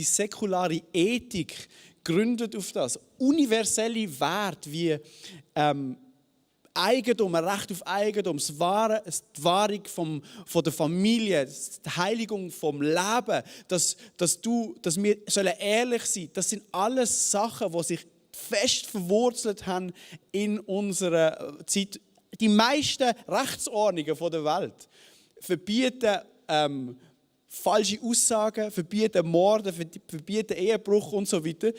Die säkulare Ethik gründet auf das. Universelle Werte wie Eigentum, ein Recht auf Eigentum, die Wahrung von der Familie, die Heiligung vom Leben, dass wir ehrlich sein sollen. Das sind alles Sachen, die sich fest verwurzelt haben in unserer Zeit. Die meisten Rechtsordnungen der Welt verbieten falsche Aussagen, verbieten Morden, verbieten Ehebruch und so weiter.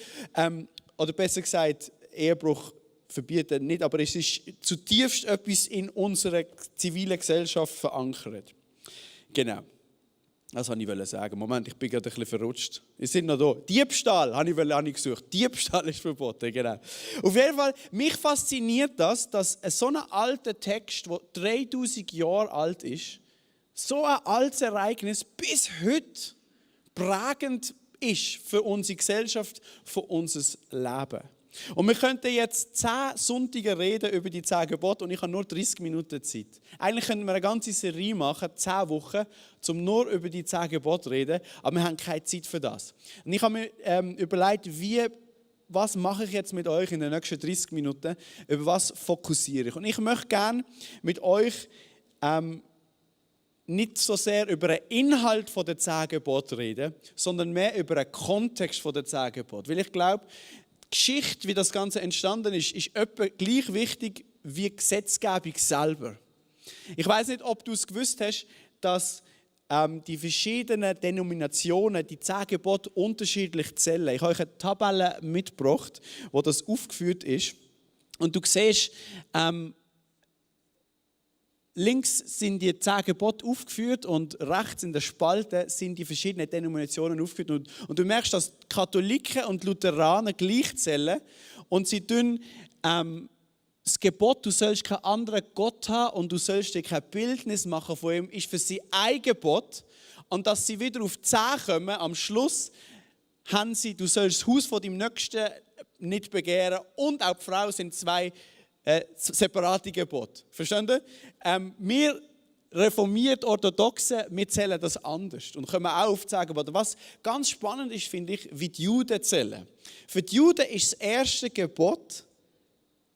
Oder besser gesagt, Ehebruch verbieten nicht, aber es ist zutiefst etwas in unserer zivilen Gesellschaft verankert. Genau. Das wollte ich sagen. Moment, ich bin gerade ein bisschen verrutscht. Wir sind noch da. Diebstahl habe ich gesucht. Diebstahl ist verboten, genau. Auf jeden Fall, mich fasziniert das, dass so ein alter Text, der 3000 Jahre alt ist, so ein altes Ereignis bis heute prägend ist für unsere Gesellschaft, für unser Leben. Und wir könnten jetzt 10 Sonntage reden über die 10 Gebote und ich habe nur 30 Minuten Zeit. Eigentlich könnten wir eine ganze Serie machen, 10 Wochen, um nur über die 10 Gebote zu reden, aber wir haben keine Zeit für das. Und ich habe mir überlegt, was mache ich jetzt mit euch in den nächsten 30 Minuten, über was fokussiere ich. Und ich möchte gerne mit euch nicht so sehr über den Inhalt der 10 Gebote reden, sondern mehr über den Kontext der 10 Gebote. Weil ich glaube, die Geschichte, wie das Ganze entstanden ist etwa gleich wichtig wie die Gesetzgebung selber. Ich weiß nicht, ob du es gewusst hast, dass die verschiedenen Denominationen die 10 Gebote unterschiedlich zählen. Ich habe euch eine Tabelle mitgebracht, wo das aufgeführt ist. Und du siehst, links sind die 10 Gebote aufgeführt und rechts in der Spalte sind die verschiedenen Denominationen aufgeführt. Und du merkst, dass die Katholiken und Lutheraner gleich zählen und sie tun das Gebot, du sollst keinen anderen Gott haben und du sollst dir kein Bildnis machen von ihm, ist für sie ein Gebot. Und dass sie wieder auf 10 kommen, am Schluss haben sie, du sollst das Haus von deinem Nächsten nicht begehren und auch die Frau sind 2 separate Gebote. Verstehen ihr? Wir reformiert Orthodoxen, wir zählen das anders und können auch aufzeigen. Aber was ganz spannend ist, finde ich, wie die Juden zählen. Für die Juden ist das erste Gebot: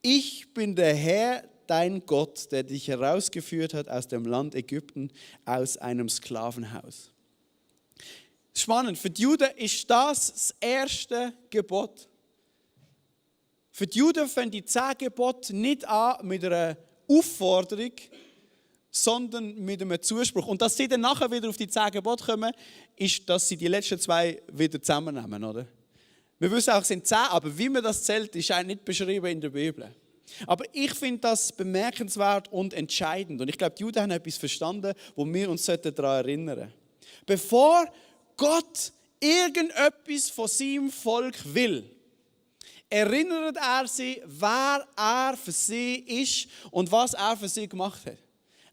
Ich bin der Herr, dein Gott, der dich herausgeführt hat aus dem Land Ägypten, aus einem Sklavenhaus. Spannend, für die Juden ist das erste Gebot. Für die Juden fangen die 10 Gebote nicht an mit einer Aufforderung, sondern mit einem Zuspruch. Und dass sie dann nachher wieder auf die 10 Gebote kommen, ist, dass sie die letzten 2 wieder zusammennehmen, oder? Wir wissen auch, es sind 10, aber wie man das zählt, ist eigentlich nicht beschrieben in der Bibel. Aber ich finde das bemerkenswert und entscheidend. Und ich glaube, die Juden haben etwas verstanden, wo wir uns daran erinnern sollten. Bevor Gott irgendetwas von seinem Volk will, erinnert er sie, wer er für sie ist und was er für sie gemacht hat.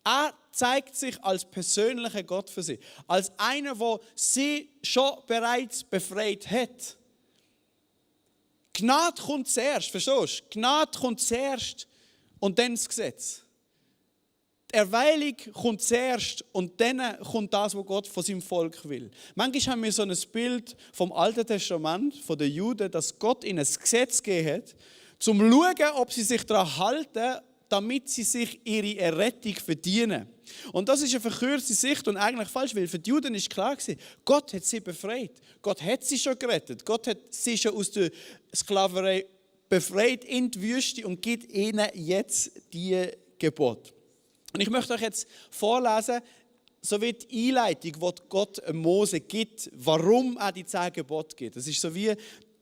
Er zeigt sich als persönlicher Gott für sie, als einer, der sie schon bereits befreit hat. Gnade kommt zuerst, verstehst du? Gnade kommt zuerst und dann das Gesetz. Die Erweilung kommt zuerst und dann kommt das, was Gott von seinem Volk will. Manchmal haben wir so ein Bild vom Alten Testament, von den Juden, dass Gott ihnen ein Gesetz gegeben hat, um zu schauen, ob sie sich daran halten, damit sie sich ihre Errettung verdienen. Und das ist eine verkürzte Sicht und eigentlich falsch, weil für die Juden ist klar gewesen, Gott hat sie befreit. Gott hat sie schon gerettet. Gott hat sie schon aus der Sklaverei befreit in die Wüste und gibt ihnen jetzt die Gebote. Und ich möchte euch jetzt vorlesen, so wie die Einleitung, die Gott Mose gibt, warum er die 10 Gebote gibt. Das ist so wie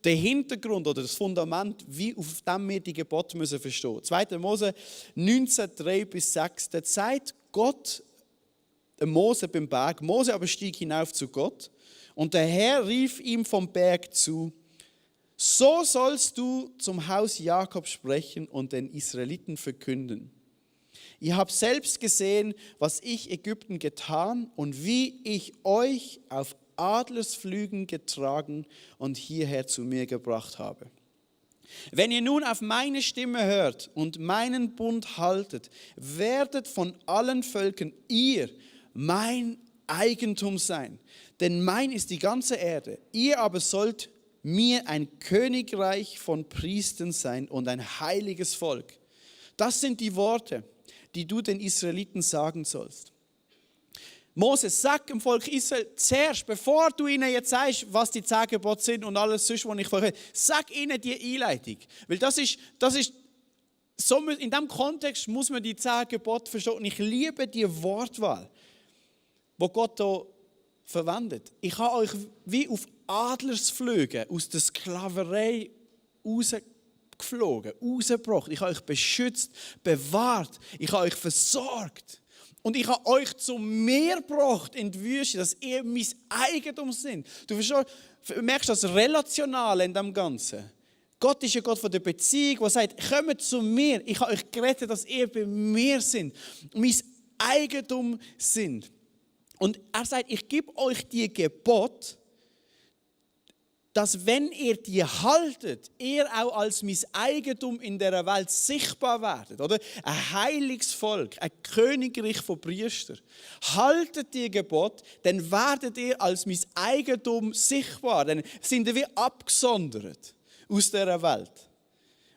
der Hintergrund oder das Fundament, wie auf dem wir die Gebote müssen verstehen. 2. Mose 19, 3-6. Da sagt Gott Mose beim Berg. Mose aber stieg hinauf zu Gott und der Herr rief ihm vom Berg zu: So sollst du zum Haus Jakob sprechen und den Israeliten verkünden. Ihr habt selbst gesehen, was ich Ägypten getan und wie ich euch auf Adlersflügen getragen und hierher zu mir gebracht habe. Wenn ihr nun auf meine Stimme hört und meinen Bund haltet, werdet von allen Völkern ihr mein Eigentum sein. Denn mein ist die ganze Erde. Ihr aber sollt mir ein Königreich von Priestern sein und ein heiliges Volk. Das sind die Worte, die du den Israeliten sagen sollst. Moses, sag dem Volk Israel zuerst, bevor du ihnen jetzt sagst, was die 10 Gebote sind und alles sonst, was ich vorher, sag ihnen die Einleitung. Weil das ist so, in diesem Kontext muss man die 10 Gebote verstehen. Und ich liebe die Wortwahl, die Gott hier verwendet. Ich habe euch wie auf Adlersflügen aus der Sklaverei rausgeflogen, rausgebracht. Ich habe euch beschützt, bewahrt. Ich habe euch versorgt. Und ich habe euch zu mir gebracht in die Wüste, dass ihr mein Eigentum seid. Du merkst das Relationale in dem Ganzen. Gott ist ein Gott von der Beziehung, der sagt, kommt zu mir. Ich habe euch gerettet, dass ihr bei mir seid. Mein Eigentum seid. Und er sagt, ich gebe euch die Gebote, dass wenn ihr die haltet, ihr auch als mein Eigentum in dieser Welt sichtbar werdet. Oder? Ein heiliges Volk, ein Königreich von Priestern. Haltet die Gebote, dann werdet ihr als mein Eigentum sichtbar. Dann sind ihr wie abgesondert aus dieser Welt.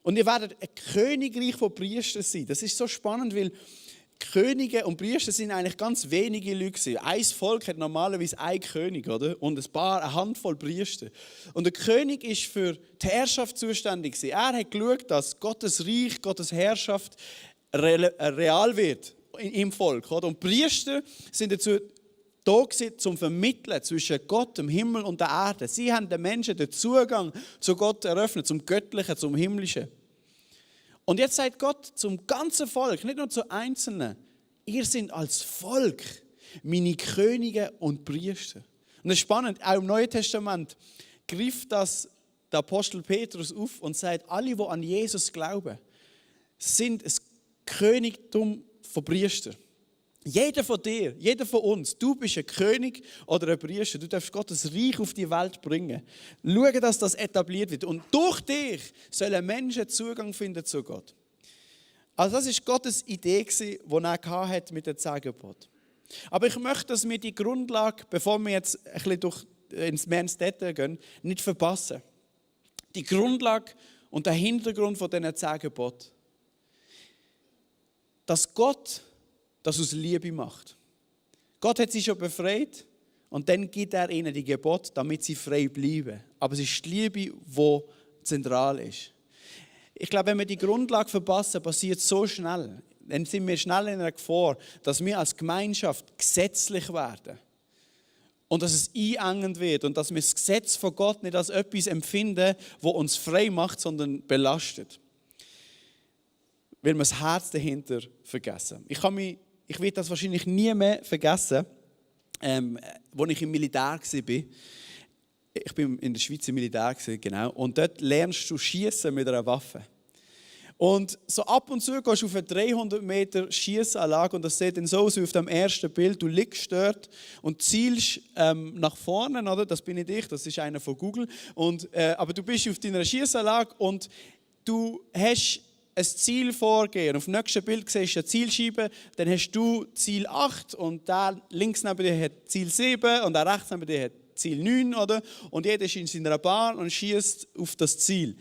Und ihr werdet ein Königreich von Priestern sein. Das ist so spannend, weil Könige und Priester sind eigentlich ganz wenige Leute. Ein Volk hat normalerweise einen König, oder? Und eine Handvoll Priester. Und der König ist für die Herrschaft zuständig. Er hat geschaut, dass Gottes Reich, Gottes Herrschaft real wird im Volk. Oder? Und Priester sind dazu da zum Vermitteln zwischen Gott, dem Himmel und der Erde. Sie haben den Menschen den Zugang zu Gott eröffnet, zum Göttlichen, zum Himmlischen. Und jetzt sagt Gott zum ganzen Volk, nicht nur zu Einzelnen, ihr seid als Volk meine Könige und Priester. Und das ist spannend, auch im Neuen Testament greift das der Apostel Petrus auf und sagt, alle, die an Jesus glauben, sind ein Königtum von Priestern. Jeder von dir, jeder von uns, du bist ein König oder ein Priester. Du darfst Gottes Reich auf die Welt bringen. Schau, dass das etabliert wird. Und durch dich sollen Menschen Zugang finden zu Gott. Also das war Gottes Idee, die er hatte mit den 10 Geboten. Aber ich möchte, dass wir die Grundlage, bevor wir jetzt ein bisschen mehr ins Detail gehen, nicht verpassen. Die Grundlage und der Hintergrund von diesen 10 Geboten. Dass Gott das aus Liebe macht. Gott hat sie schon befreit und dann gibt er ihnen die Gebote, damit sie frei bleiben. Aber es ist die Liebe, die zentral ist. Ich glaube, wenn wir die Grundlage verpassen, passiert so schnell. Dann sind wir schnell in einer Gefahr, dass wir als Gemeinschaft gesetzlich werden. Und dass es einengend wird und dass wir das Gesetz von Gott nicht als etwas empfinden, das uns frei macht, sondern belastet. Weil wir das Herz dahinter vergessen. Ich werde das wahrscheinlich nie mehr vergessen, als ich im Militär war. Ich bin in der Schweiz im Militär, genau. Und dort lernst du schießen mit einer Waffe. Und so ab und zu gehst du auf eine 300 Meter Schiessanlage und das sieht dann so aus wie auf dem ersten Bild. Du liegst dort und zielst nach vorne, oder? Das bin nicht ich, das ist einer von Google. Aber du bist auf deiner Schiessanlage und du hast ein Ziel vorgehen. Auf dem nächsten Bild siehst du eine Zielscheibe, dann hast du Ziel 8 und der links neben dir hat Ziel 7 und der rechts neben dir hat Ziel 9, oder? Und jeder ist in seiner Bahn und schießt auf das Ziel.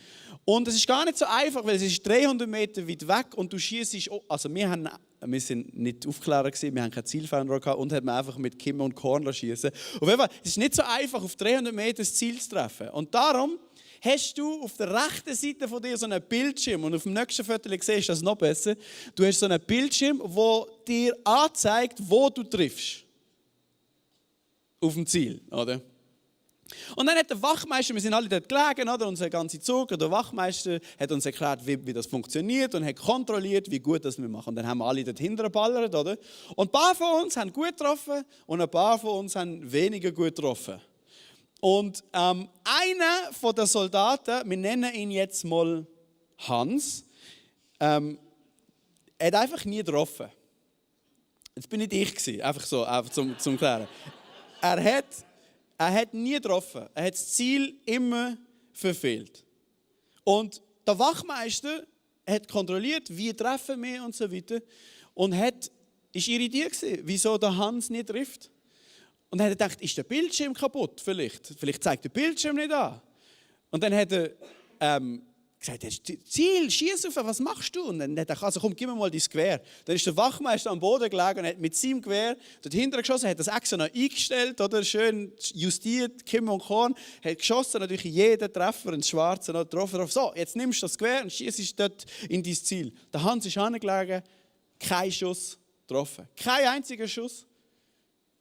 Und es ist gar nicht so einfach, weil es ist 300 Meter weit weg und du schießt, also wir sind nicht aufgeklärt gewesen, wir haben kein Zielfernrohr gehabt und haben einfach mit Kimme und Korn schießen. Auf jeden Fall, es ist nicht so einfach, auf 300 Meter das Ziel zu treffen. Und darum hast du auf der rechten Seite von dir so einen Bildschirm und auf dem nächsten Foto siehst du das noch besser. Du hast so einen Bildschirm, der dir anzeigt, wo du triffst. Auf dem Ziel, oder? Und dann hat der Wachmeister, wir sind alle dort gelegen, oder? Unser ganzer Zug, der Wachmeister hat uns erklärt, wie das funktioniert und hat kontrolliert, wie gut das wir machen. Und dann haben wir alle dort hinten geballert, oder? Und ein paar von uns haben gut getroffen und ein paar von uns haben weniger gut getroffen. Und einer der Soldaten, wir nennen ihn jetzt mal Hans, hat einfach nie getroffen. Das bin nicht ich gewesen, einfach so, zum Klären. Er hat nie getroffen. Er hat das Ziel immer verfehlt. Und der Wachmeister hat kontrolliert, wie treffen wir und so weiter. Und ist irritiert gewesen, wieso der Hans nicht trifft. Und dann hat er gedacht, ist der Bildschirm kaputt vielleicht? Vielleicht zeigt der Bildschirm nicht an. Und dann hat er gesagt, Ziel, schieß auf, was machst du? Und dann hat er gesagt, also komm, gib mir mal dein Gewehr. Dann ist der Wachmeister am Boden gelegen und hat mit seinem Gewehr dort hinten geschossen, hat das extra noch eingestellt, oder? Schön justiert, Kim und Korn, hat geschossen, natürlich jeden Treffer, einen Schwarzen noch getroffen. So, jetzt nimmst du das Gewehr und schießt dort in dein Ziel. Der Hans ist angelegen, kein Schuss getroffen. Kein einziger Schuss.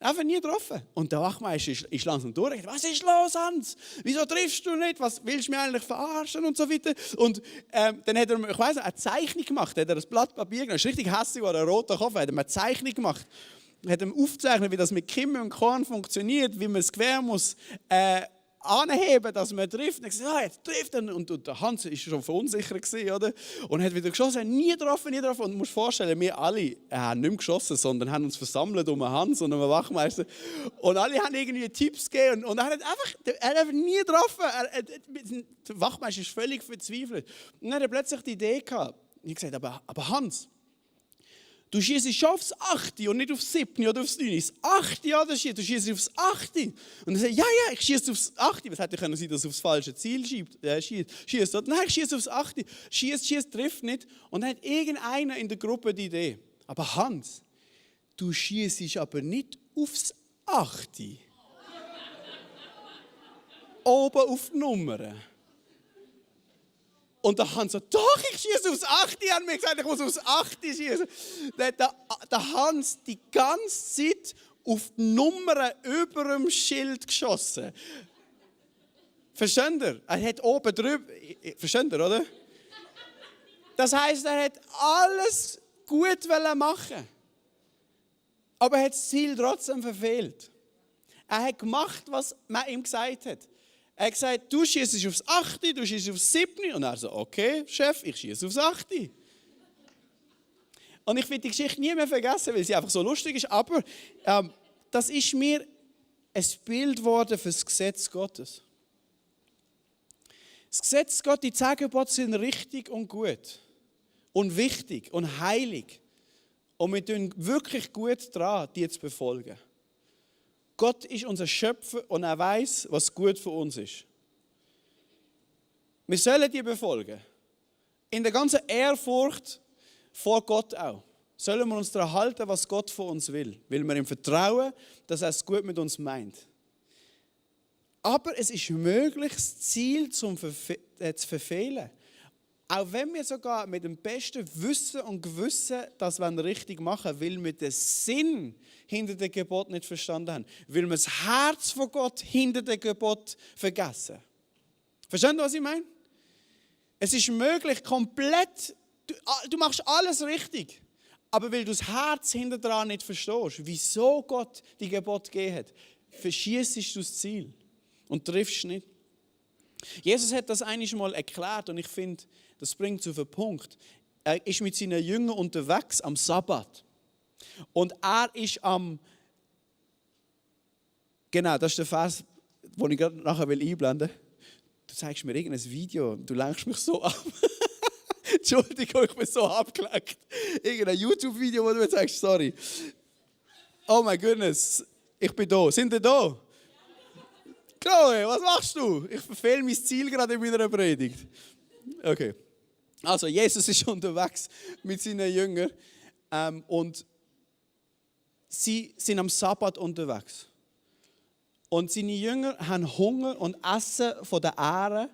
Einfach nie getroffen. Und der Wachmeister ist langsam durch. Was ist los, Hans? Wieso triffst du nicht? Was willst du mich eigentlich verarschen? Und so weiter. Und dann hat er, ich weiss nicht, eine Zeichnung gemacht. Hat er ein Blatt Papier genommen. Das ist richtig hässlich, war ein roter Kopf. Hat er eine Zeichnung gemacht. Hat ihm aufgezeichnet, wie das mit Kimme und Korn funktioniert, wie man das Gewehr muss anheben, dass man trifft. Und er gesagt, jetzt trifft er. Und der Hans war schon verunsichert gewesen, oder? Und hat wieder geschossen, nie getroffen. Und du musst dir vorstellen, wir alle haben nicht mehr geschossen, sondern haben uns versammelt um einen Hans und um einen Wachmeister. Und alle haben irgendwie Tipps gegeben. Und er hat einfach nie getroffen. Der Wachmeister ist völlig verzweifelt. Und dann hat er plötzlich die Idee gehabt. Ich habe gesagt, aber Hans, du schießt schon aufs 8. und nicht aufs 7. oder aufs 9. Das 8. oder schießt, du schießt aufs 8. Und er sagt, ja, ich schieße aufs 8. Was hätte können sein, dass er aufs falsche Ziel schießt? Nein, ich schieße aufs 8. Schießt, trifft nicht. Und dann hat irgendeiner in der Gruppe die Idee. Aber Hans, du schießt aber nicht aufs 8. Oben auf die Nummern. Und der Hans so, doch, ich schieße aufs 8. Er hat mir gesagt, ich muss aufs 8 schießen. Der Hans die ganze Zeit auf die Nummern über dem Schild geschossen. Versteht ihr? Er hat oben drüber, versteht ihr, oder? Das heisst, er hat alles gut machen. Aber er hat das Ziel trotzdem verfehlt. Er hat gemacht, was man ihm gesagt hat. Er hat gesagt, du schießt aufs 8, du schießt aufs 7. Und er so, okay, Chef, ich schieße aufs 8. Und ich will die Geschichte nie mehr vergessen, weil sie einfach so lustig ist. Aber das ist mir ein Bild geworden für das Gesetz Gottes. Das Gesetz Gottes, die 10 Gebote sind richtig und gut. Und wichtig und heilig. Und wir tun wirklich gut daran, die zu befolgen. Gott ist unser Schöpfer und er weiß, was gut für uns ist. Wir sollen die befolgen. In der ganzen Ehrfurcht vor Gott auch. Sollen wir uns daran halten, was Gott von uns will. Weil wir ihm vertrauen, dass er es gut mit uns meint. Aber es ist möglich, das Ziel zu verfehlen. Auch wenn wir sogar mit dem besten Wissen und Gewissen das richtig machen wollen, weil wir den Sinn hinter dem Gebot nicht verstanden haben. Weil wir das Herz von Gott hinter dem Gebot vergessen. Verstehen Sie, was ich meine? Es ist möglich, komplett, du machst alles richtig, aber weil du das Herz hinter dran nicht verstehst, wieso Gott die Gebote gegeben hat, verschiessest du das Ziel und triffst nicht. Jesus hat das einmal erklärt und ich finde, das bringt es auf den Punkt. Er ist mit seinen Jüngern unterwegs am Sabbat. Und er ist genau, das ist der Vers, den ich gerade nachher einblenden will. Du zeigst mir irgendein Video, du lenkst mich so ab. Entschuldigung, ich bin so abgelenkt. Irgendein YouTube-Video, wo du mir sagst, sorry. Oh my goodness, ich bin da. Sind ihr da? Chloe, was machst du? Ich verfehle mein Ziel gerade in meiner Predigt. Okay. Also, Jesus ist unterwegs mit seinen Jüngern und sie sind am Sabbat unterwegs. Und seine Jünger haben Hunger und essen von der Ähre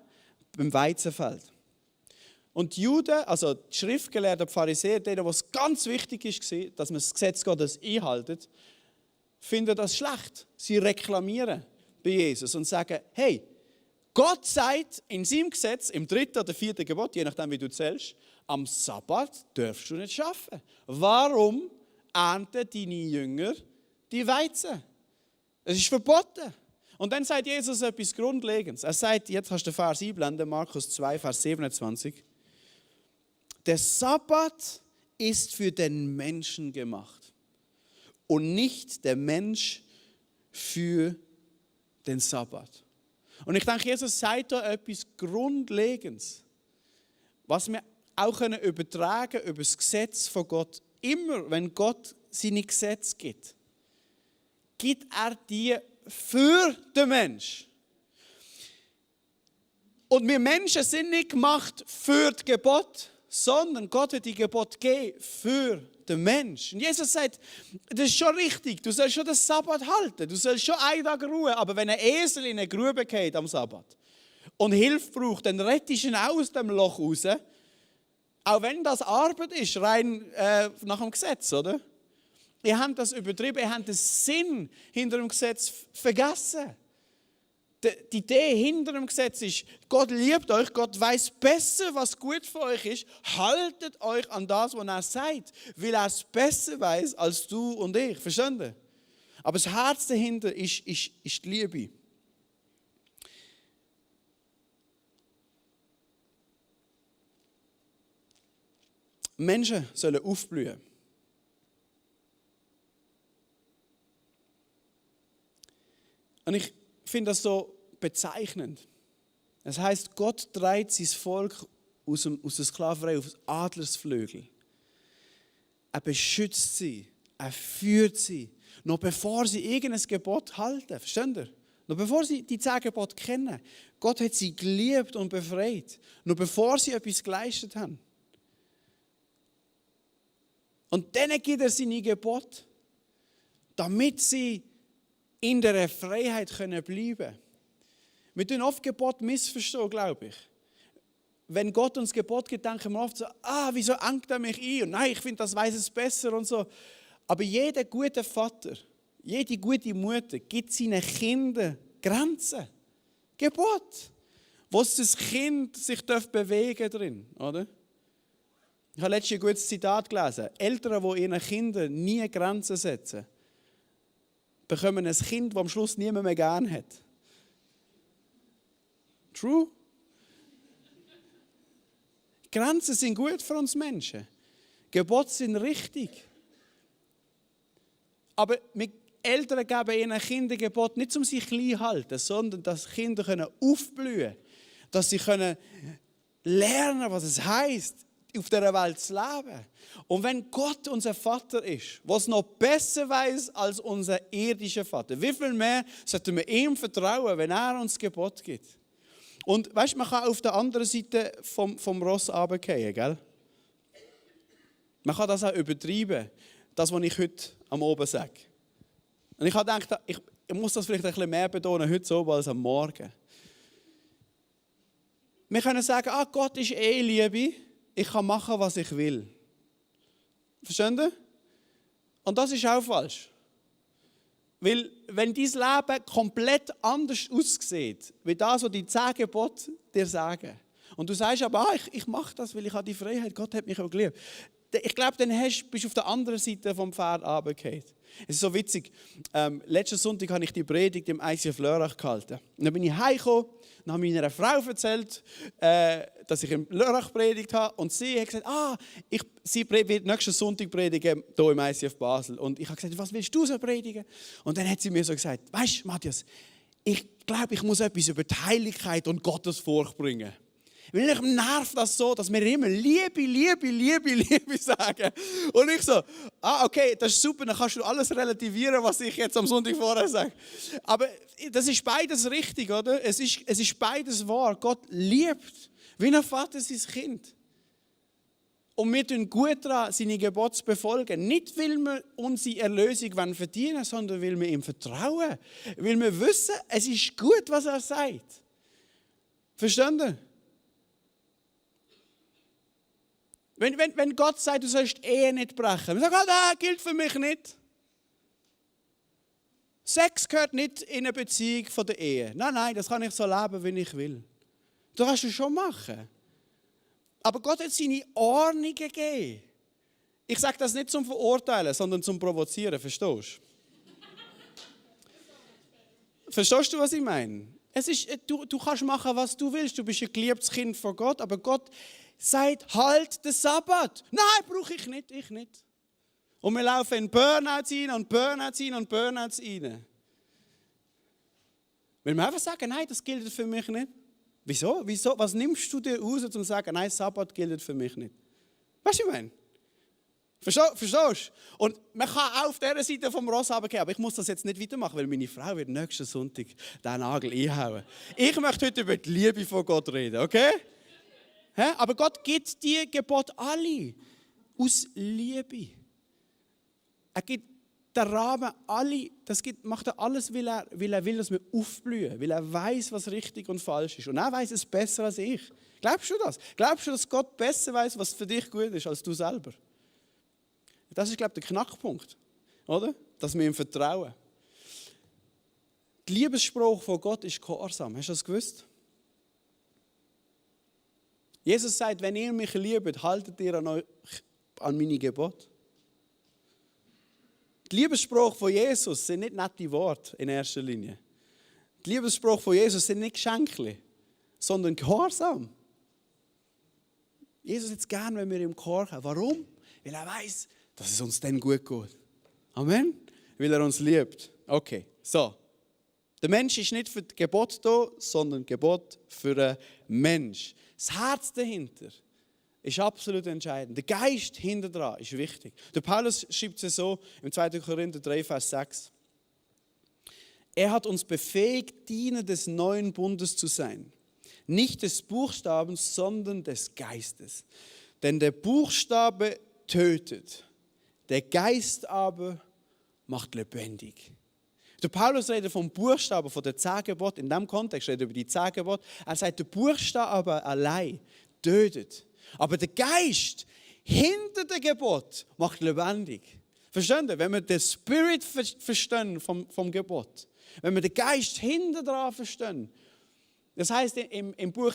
beim Weizenfeld. Und die Juden, also die Schriftgelehrten, die Pharisäer, denen, was ganz wichtig ist, dass man das Gesetz Gottes einhält, finden das schlecht. Sie reklamieren bei Jesus und sagen, hey, Gott sagt in seinem Gesetz, im 3. oder 4. Gebot, je nachdem wie du zählst, am Sabbat darfst du nicht arbeiten. Warum ernten deine Jünger die Weizen? Es ist verboten. Und dann sagt Jesus etwas Grundlegendes. Er sagt, jetzt hast du den Vers einblenden, Markus 2, Vers 27. Der Sabbat ist für den Menschen gemacht und nicht der Mensch für den Sabbat. Und ich denke, Jesus sagt da etwas Grundlegendes, was wir auch übertragen können über das Gesetz von Gott. Immer, wenn Gott seine Gesetze gibt, gibt er die für den Mensch. Und wir Menschen sind nicht gemacht für das Gebot, sondern Gott hat die Gebot gegeben für den Mensch. Und Jesus sagt, das ist schon richtig, du sollst schon den Sabbat halten, du sollst schon einen Tag ruhen, aber wenn ein Esel in eine Grube geht am Sabbat und Hilfe braucht, dann rettest du ihn auch aus dem Loch raus, auch wenn das Arbeit ist, rein nach dem Gesetz, oder? Ihr habt das übertrieben, ihr habt den Sinn hinter dem Gesetz vergessen. Die Idee hinter dem Gesetz ist, Gott liebt euch, Gott weiß besser, was gut für euch ist. Haltet euch an das, was er sagt, weil er es besser weiß als du und ich. Verstehen ihr? Aber das Herz dahinter ist die Liebe. Menschen sollen aufblühen. Und ich finde das so bezeichnend. Das heißt, Gott treibt sein Volk aus der Sklaverei auf Adlersflügel. Er beschützt sie, er führt sie, noch bevor sie irgendein Gebot halten. Versteht ihr? Noch bevor sie die 10 Gebote kennen. Gott hat sie geliebt und befreit. Noch bevor sie etwas geleistet haben. Und dann gibt er seine Gebote, damit sie in der Freiheit bleiben können. Wir tun oft Gebot missverstehen, glaube ich. Wenn Gott uns Gebot gibt, denken wir oft so, wieso engt er mich ein? Und nein, ich finde, das weiß es besser und so. Aber jeder gute Vater, jede gute Mutter gibt seinen Kindern Grenzen. Gebot. Wo das Kind sich bewegen drin, oder? Ich habe letztens ein gutes Zitat gelesen. Eltern, die ihren Kindern nie Grenzen setzen, bekommen ein Kind, das am Schluss niemand mehr gern hat. True? Grenzen sind gut für uns Menschen. Gebote sind richtig. Aber Eltern geben ihren Kindern Gebote nicht, um sie klein zu halten, sondern dass Kinder aufblühen können. Dass sie lernen können, was es heisst, auf dieser Welt zu leben. Und wenn Gott unser Vater ist, was noch besser weiß als unser irdischer Vater, wie viel mehr sollten wir ihm vertrauen, wenn er uns Gebot gibt? Und weißt, man kann auf der anderen Seite vom Ross runterfallen, gell? Man kann das auch übertreiben, das, was ich heute am Oben sage. Und ich habe gedacht, ich muss das vielleicht ein bisschen mehr betonen heute so als am Morgen. Wir können sagen, Gott ist Liebe, ich kann machen, was ich will. Verstehen Sie? Und das ist auch falsch. Weil, wenn dein Leben komplett anders aussieht, wie das, was die 10 Gebote dir sagen, und du sagst aber, ich mache das, weil ich habe die Freiheit, Gott hat mich auch geliebt. Ich glaube, dann bist du auf der anderen Seite vom Pferd runtergefallen. Es ist so witzig. Letzten Sonntag habe ich die Predigt im ICF Lörrach gehalten. Und dann bin ich heimgekommen und habe meiner Frau erzählt, dass ich im Lörrach predigt habe. Und sie hat gesagt, sie wird nächsten Sonntag predigen, hier im ICF Basel. Und ich habe gesagt, was willst du so predigen? Und dann hat sie mir so gesagt, weißt du, Matthias, ich glaube, ich muss etwas über die Heiligkeit und Gottesfurcht bringen. Weil mich nervt das so, dass wir immer Liebe sagen. Und ich so, okay, das ist super, dann kannst du alles relativieren, was ich jetzt am Sonntag vorher sage. Aber das ist beides richtig, oder? Es ist beides wahr. Gott liebt, wie ein Vater sein Kind. Und wir tun gut daran, seine Gebote zu befolgen. Nicht, weil wir unsere Erlösung verdienen wollen, sondern weil wir ihm vertrauen. Weil wir wissen, es ist gut, was er sagt. Verstehen Sie? Wenn Gott sagt, du sollst die Ehe nicht brechen, wir sagen, das gilt für mich nicht. Sex gehört nicht in eine Beziehung von der Ehe. Nein, das kann ich so leben, wie ich will. Das kannst du schon machen. Aber Gott hat seine Ordnung gegeben. Ich sage das nicht zum Verurteilen, sondern zum Provozieren, verstehst du? Verstehst du, was ich meine? Du kannst machen, was du willst. Du bist ein geliebtes Kind von Gott, aber Gott sagt, halt den Sabbat. Nein, brauche ich nicht. Und wir laufen in Burnouts rein und Burnouts rein und Burnouts rein. Weil wir einfach sagen, nein, das gilt für mich nicht. Wieso? Was nimmst du dir raus, um zu sagen, nein, Sabbat gilt für mich nicht? Weißt du, was ich meine? Verstehst du? Und man kann auch auf dieser Seite vom Ross runtergehen, aber ich muss das jetzt nicht weitermachen, weil meine Frau wird nächsten Sonntag den Nagel einhauen. Ich möchte heute über die Liebe von Gott reden, okay? Aber Gott gibt die Gebote alle aus Liebe. Er gibt den Rahmen alle, macht er alles, weil er will, dass wir aufblühen, weil er weiß, was richtig und falsch ist. Und er weiß es besser als ich. Glaubst du das? Glaubst du, dass Gott besser weiß, was für dich gut ist, als du selber? Das ist, glaube ich, der Knackpunkt, oder? Dass wir ihm vertrauen. Der Liebesspruch von Gott ist Gehorsam. Hast du das gewusst? Jesus sagt, wenn ihr mich liebt, haltet ihr an meine Gebote. Der Liebesspruch von Jesus sind nicht nette Worte in erster Linie. Der Liebesspruch von Jesus sind nicht Geschenke, sondern Gehorsam. Jesus hat es gern, wenn wir ihm gehorchen. Warum? Weil er weiß, dass es uns dann gut geht. Amen? Weil er uns liebt. Okay, so. Der Mensch ist nicht für das Gebot da, sondern Gebot für den Mensch. Das Herz dahinter ist absolut entscheidend. Der Geist hinter dran ist wichtig. Der Paulus schreibt es so im 2. Korinther 3, Vers 6. Er hat uns befähigt, Diener des neuen Bundes zu sein. Nicht des Buchstabens, sondern des Geistes. Denn der Buchstabe tötet, der Geist aber macht lebendig. Der Paulus redet vom Buchstaben, von den 10 Geboten. In diesem Kontext redet er über die 10 Gebote. Er sagt, der Buchstabe allein tötet. Aber der Geist hinter dem Gebot macht lebendig. Verstehen Sie? Wenn wir den Spirit verstehen vom Gebot, wenn wir den Geist hinter dran verstehen, das heißt im Buch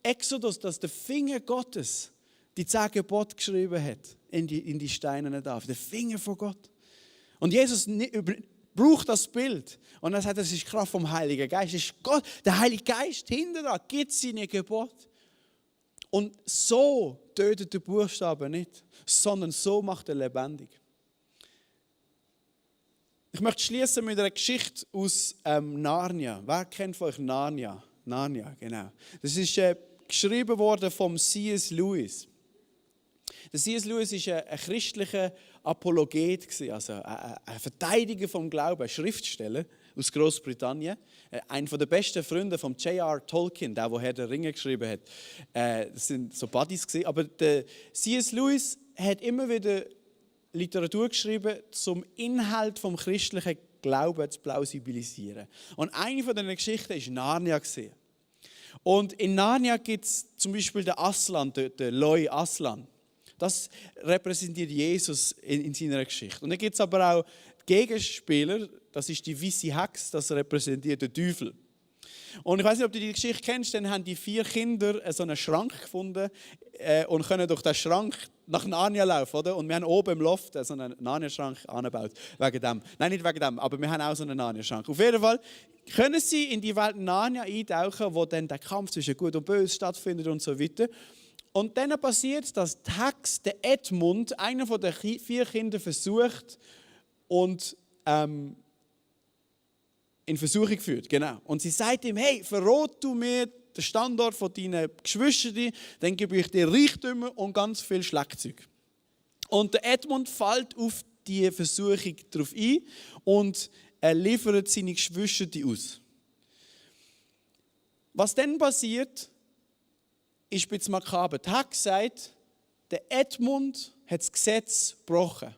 Exodus, dass der Finger Gottes die 10 Gebote geschrieben hat in die steinerne Tafel. Der Finger von Gott. Und Jesus braucht das Bild. Und er sagt, das ist Kraft vom Heiligen Geist. Das ist Gott, der Heilige Geist hinter dran gibt seine Gebote. Und so tötet der Buchstabe nicht, sondern so macht er lebendig. Ich möchte schließen mit einer Geschichte aus Narnia. Wer kennt von euch Narnia? Narnia, genau. Das ist geschrieben worden vom C.S. Lewis. Der C.S. Lewis war ein christlicher Apologet, also ein Verteidiger vom Glauben, ein Schriftsteller aus Großbritannien. Einer der besten Freunde von J.R. Tolkien, der Herr der Ringe geschrieben hat. Das sind so Buddies gewesen. Aber der C.S. Lewis hat immer wieder Literatur geschrieben, zum Inhalt vom christlichen Glauben zu plausibilisieren. Und eine von diesen Geschichten war Narnia. Und in Narnia gibt es zum Beispiel den Aslan, den Loi Aslan. Das repräsentiert Jesus in seiner Geschichte. Und dann gibt es aber auch Gegenspieler, das ist die weiße Hex, das repräsentiert den Teufel. Und ich weiß nicht, ob du die Geschichte kennst, dann haben die 4 Kinder so einen Schrank gefunden und können durch den Schrank nach Narnia laufen, oder? Und wir haben oben im Loft so einen Narnia-Schrank angebaut, wegen dem. Nein, nicht wegen dem, aber wir haben auch so einen Narnia-Schrank. Auf jeden Fall können sie in die Welt Narnia eintauchen, wo dann der Kampf zwischen Gut und Böse stattfindet und so weiter. Und dann passiert, dass die Hex, der Edmund, einer von den 4 Kindern versucht und in Versuchung führt. Genau. Und sie sagt ihm, hey, verrat du mir den Standort von deinen Geschwistern, dann gebe ich dir Reichtümer und ganz viel Schlagzeug. Und der Edmund fällt auf die Versuchung darauf ein und er liefert seine Geschwister aus. Was dann passiert, ist ein bisschen makaber. Die Hex sagt, der Edmund hat das Gesetz gebrochen.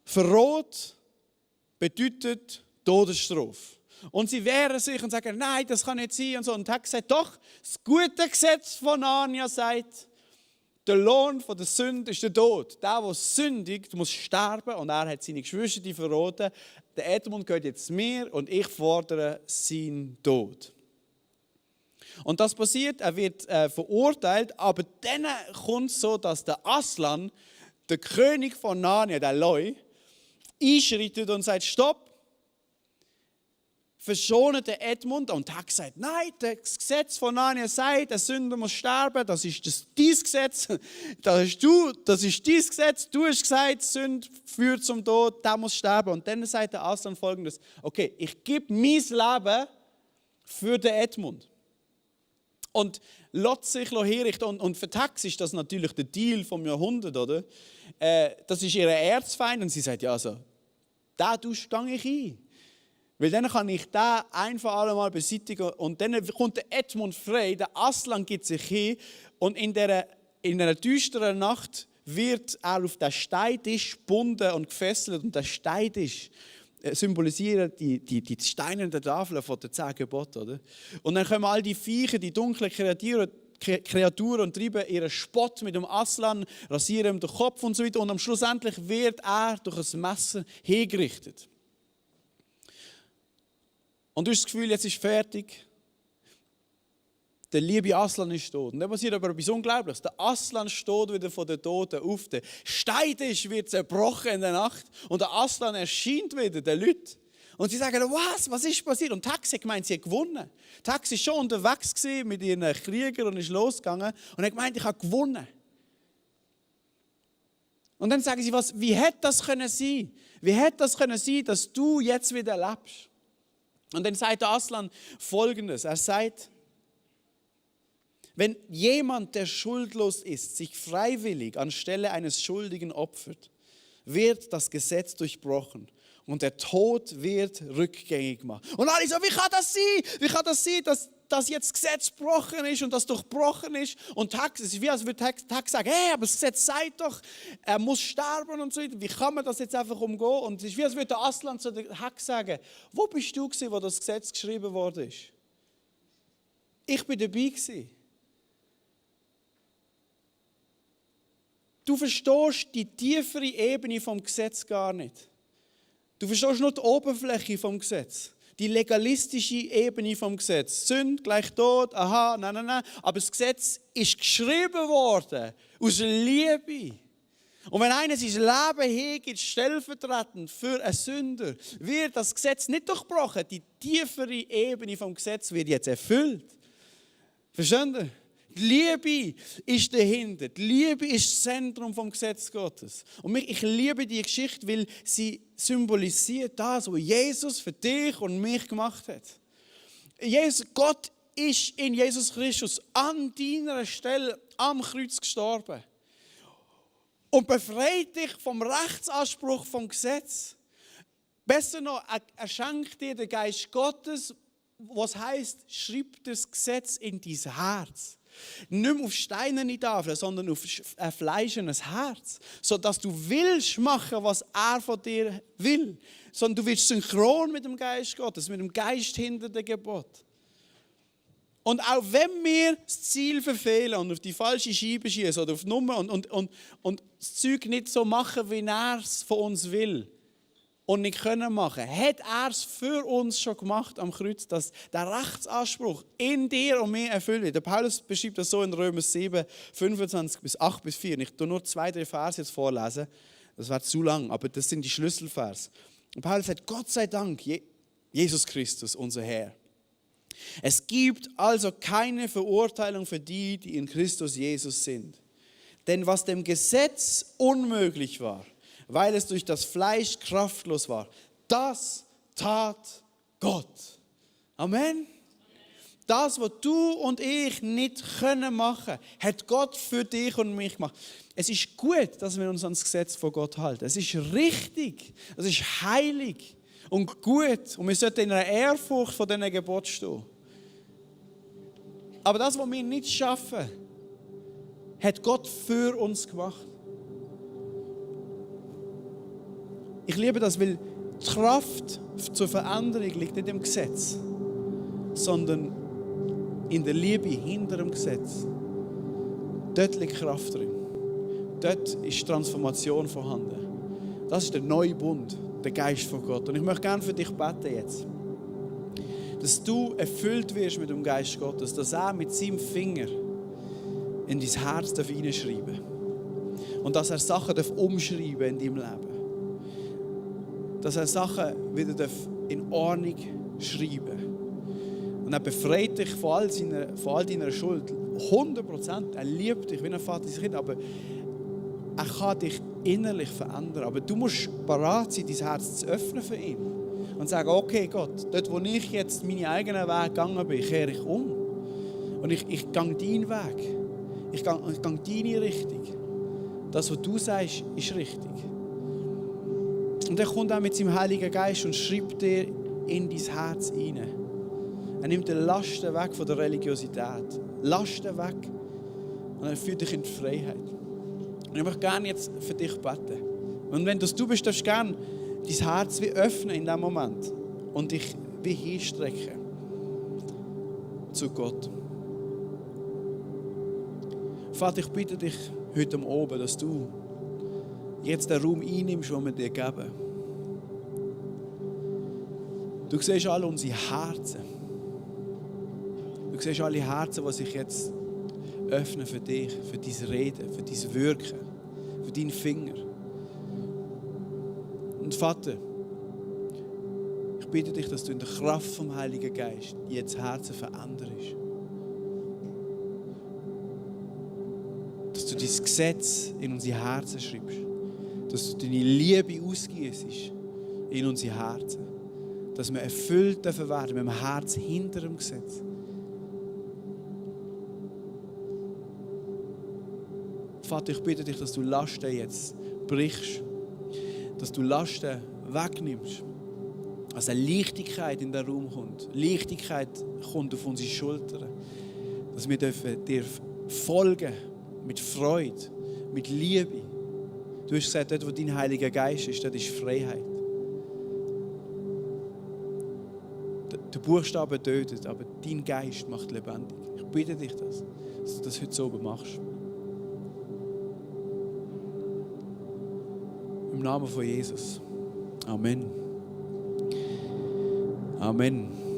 Verrat bedeutet Todesstrafe. Und sie wehren sich und sagen, nein, das kann nicht sein. Und so. Und die Hex sagt, doch, das gute Gesetz von Narnia sagt, der Lohn von der Sünde ist der Tod. Der sündigt, muss sterben. Und er hat seine Geschwister verraten. Der Edmund gehört jetzt mir und ich fordere seinen Tod. Und das passiert, er wird verurteilt, aber dann kommt es so, dass der Aslan, der König von Narnia, der Loi, einschreitet und sagt, stopp, verschone den Edmund. Und der Hex sagt, nein, das Gesetz von Narnia sagt, der Sünder muss sterben, das ist dein Gesetz, das ist dein Gesetz, du hast gesagt, Sünde führt zum Tod, der muss sterben. Und dann sagt der Aslan Folgendes, okay, ich gebe mein Leben für den Edmund. und lässt sich herrichten. Und für Tax ist das natürlich der Deal vom Jahrhundert, oder? Das ist ihr Erzfeind und sie sagt, ja, also, den gehe ich ein. Weil dann kann ich den ein für alle Mal beseitigen und dann kommt der Edmund frei, der Aslan gibt sich hin und in einer düsteren Nacht wird er auf den Steintisch gebunden und gefesselt und der Steintisch symbolisieren die steinernen Tafeln von den 10 Geboten. Oder? Und dann kommen all die Viecher, die dunklen Kreaturen und treiben ihren Spott mit dem Aslan, rasieren ihm den Kopf und so weiter und am Schlussendlich wird er durch ein Messer hingerichtet. Und du hast das Gefühl, jetzt ist fertig. Der liebe Aslan ist tot. Und dann passiert aber etwas Unglaubliches. Der Aslan steht wieder von den Toten auf. Der Steintisch wird zerbrochen in der Nacht. Und der Aslan erscheint wieder den Leuten. Und sie sagen, was ist passiert? Und Tax hat gemeint, sie hat gewonnen. Tax war schon unterwegs mit ihren Kriegern und ist losgegangen. Und hat gemeint, ich habe gewonnen. Und dann sagen sie, wie hätte das können sein? Wie hätte das können sein, dass du jetzt wieder lebst? Und dann sagt der Aslan Folgendes. Er sagt, wenn jemand, der schuldlos ist, sich freiwillig anstelle eines Schuldigen opfert, wird das Gesetz durchbrochen und der Tod wird rückgängig gemacht. Und alle so, wie kann das sein? Wie kann das sein, dass jetzt das Gesetz gebrochen ist und das durchbrochen ist? Und Tax, es ist wie als würde Tax sagen, hey, aber das Gesetz sagt doch, er muss sterben und so weiter. Wie kann man das jetzt einfach umgehen? Und es ist wie als würde der Aslan zu Tax sagen, wo bist du gewesen, wo das Gesetz geschrieben worden ist? Ich bin dabei gewesen. Du verstehst die tiefere Ebene vom Gesetz gar nicht. Du verstehst nur die Oberfläche vom Gesetz. Die legalistische Ebene vom Gesetz. Sünde gleich Tod, aha, nein. Aber das Gesetz ist geschrieben worden aus Liebe. Und wenn einer sein Leben hergibt, stellvertretend für einen Sünder, wird das Gesetz nicht durchbrochen. Die tiefere Ebene vom Gesetz wird jetzt erfüllt. Verstehen Sie? Die Liebe ist dahinter. Die Liebe ist das Zentrum vom Gesetz Gottes. Und ich liebe diese Geschichte, weil sie symbolisiert das, was Jesus für dich und mich gemacht hat. Gott ist in Jesus Christus an deiner Stelle am Kreuz gestorben und befreit dich vom Rechtsanspruch vom Gesetz. Besser noch, er schenkt dir den Geist Gottes, was heißt, schreib das Gesetz in dein Herz. Nicht mehr auf steinerne Tafeln, sondern auf ein fleischendes Herz. Sodass du willst machen, was er von dir will. Sondern du willst synchron mit dem Geist Gottes, mit dem Geist hinter dem Gebot. Und auch wenn wir das Ziel verfehlen und auf die falsche Scheibe schießen oder auf die Nummer und das Zeug nicht so machen, wie er es von uns will, und nicht können machen, hat er es für uns schon gemacht am Kreuz, dass der Rechtsanspruch in dir und mir erfüllt wird. Der Paulus beschreibt das so in Römer 7, 25 bis 8 bis 4. Ich tue nur 2-3 Verse jetzt vorlesen, das wäre zu lang, aber das sind die Schlüsselverse. Und Paulus sagt, Gott sei Dank, Jesus Christus, unser Herr. Es gibt also keine Verurteilung für die, die in Christus Jesus sind. Denn was dem Gesetz unmöglich war, weil es durch das Fleisch kraftlos war, das tat Gott. Amen. Das, was du und ich nicht können machen, hat Gott für dich und mich gemacht. Es ist gut, dass wir uns an das Gesetz von Gott halten. Es ist richtig, es ist heilig und gut. Und wir sollten in einer Ehrfurcht vor diesen Geboten stehen. Aber das, was wir nicht schaffen, hat Gott für uns gemacht. Ich liebe das, weil die Kraft zur Veränderung liegt nicht im Gesetz, sondern in der Liebe hinter dem Gesetz. Dort liegt Kraft drin. Dort ist Transformation vorhanden. Das ist der neue Bund, der Geist von Gott. Und ich möchte gerne für dich beten jetzt, dass du erfüllt wirst mit dem Geist Gottes, dass er mit seinem Finger in dein Herz hineinschreiben darf. Und dass er Sachen umschreiben in deinem Leben. Dass er Sachen wieder in Ordnung schreiben darf. Und er befreit dich von all deiner Schuld. 100%. Er liebt dich wie ein Vater sein Kind, aber er kann dich innerlich verändern. Aber du musst bereit sein, dein Herz zu öffnen für ihn. Und sagen, okay Gott, dort wo ich jetzt meine eigenen Wege gegangen bin, kehre ich um. Und ich gehe deinen Weg. Ich gehe deine Richtung. Das, was du sagst, ist richtig. Und er kommt auch mit seinem Heiligen Geist und schreibt dir in dein Herz hinein. Er nimmt die Lasten weg von der Religiosität. Lasten weg. Und er führt dich in die Freiheit. Und ich möchte gerne jetzt für dich beten. Und wenn das du bist, darfst du gerne dein Herz wie öffnen in diesem Moment. Und dich wie hinstrecken zu Gott. Vater, ich bitte dich heute Abend, dass du jetzt den Raum einnimmst, den wir dir geben. Du siehst alle unsere Herzen. Du siehst alle Herzen, die sich jetzt öffnen für dich, für dein Reden, für dein Wirken, für deinen Finger. Und Vater, ich bitte dich, dass du in der Kraft vom Heiligen Geist jetzt Herzen veränderst. Dass du dein Gesetz in unsere Herzen schreibst. Dass du deine Liebe ausgießt in unsere Herzen. Dass wir erfüllt werden mit dem Herz hinter dem Gesetz. Vater, ich bitte dich, dass du Lasten jetzt brichst. Dass du Lasten wegnimmst. Dass eine Leichtigkeit in den Raum kommt. Leichtigkeit kommt auf unsere Schultern. Dass wir dir folgen mit Freude, mit Liebe. Du hast gesagt, dort, wo dein Heiliger Geist ist, dort ist Freiheit. Der Buchstabe tötet, aber dein Geist macht lebendig. Ich bitte dich, dass du das heute so oben machst. Im Namen von Jesus. Amen. Amen.